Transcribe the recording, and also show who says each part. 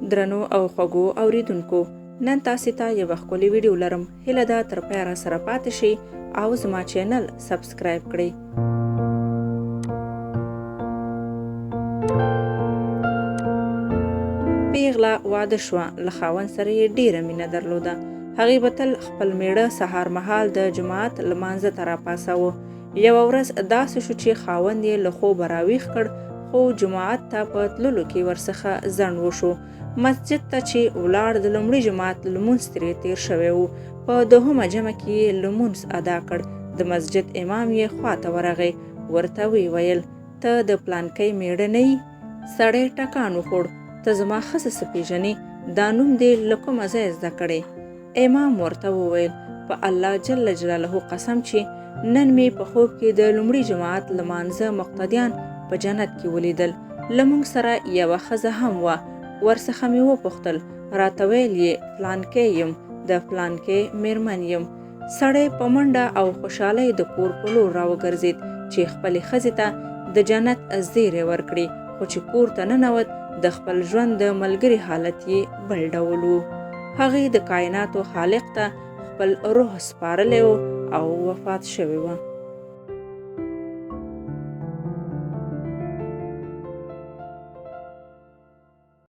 Speaker 1: درنو او خوږو اوریدونکو نن تاسو ته یوه ښکلې ویډیو لرم، هیله ده تر پایه راسره پاتې شئ او زما چینل سبسکرایب کړئ. پیغله واده شوه، له خاوند سره یې ډیره مینه درلوده. هغې به تل خپل میړه سهار مهال د جومات لمانځه ته راپاڅاوه. یوه ورځ داسې شو چې خاوند یې له خوبه راویښ کړ، خو جومات ته په تللو کې ورڅخه ځنډ وشو. مسجد ته چې ولاړ، د لومړي جومات لمونځ ترې تېر شوی و. په دوهمه جمع کې یې لمونځ ادا کړ. د مسجد امام یې خواته ورغی، ورته ویې ویل، ته د پلانکۍ مېړه نه یي؟ سړی ټکان وخوړ، ته زما ښځه څه پېژنې؟ دا نوم دې له کومه ځایه زده کړی؟ امام ورته وویل، په الله جل جلاله قسم چې نن مې په خوب کې د لومړي جماعت لمانځه مقتدیان په جنت کې ولیدل. له موږ سره یوه ښځه هم وه، ورڅخه مې وپوښتل، راته ویل یې فلانکی یم، د فلانکي میرمن یم. سړی په منډه او خوشحالۍ د کور په لور راوګرځید چې خپلې ښځې ته د جنت زیری ورکړي، خو چې کور ته ننوت د خپل ژوند د ملګري حالت یې بل ډول و. هغې د کایناتو خالق ته خپل روح سپارلی و او وفات شوې وه.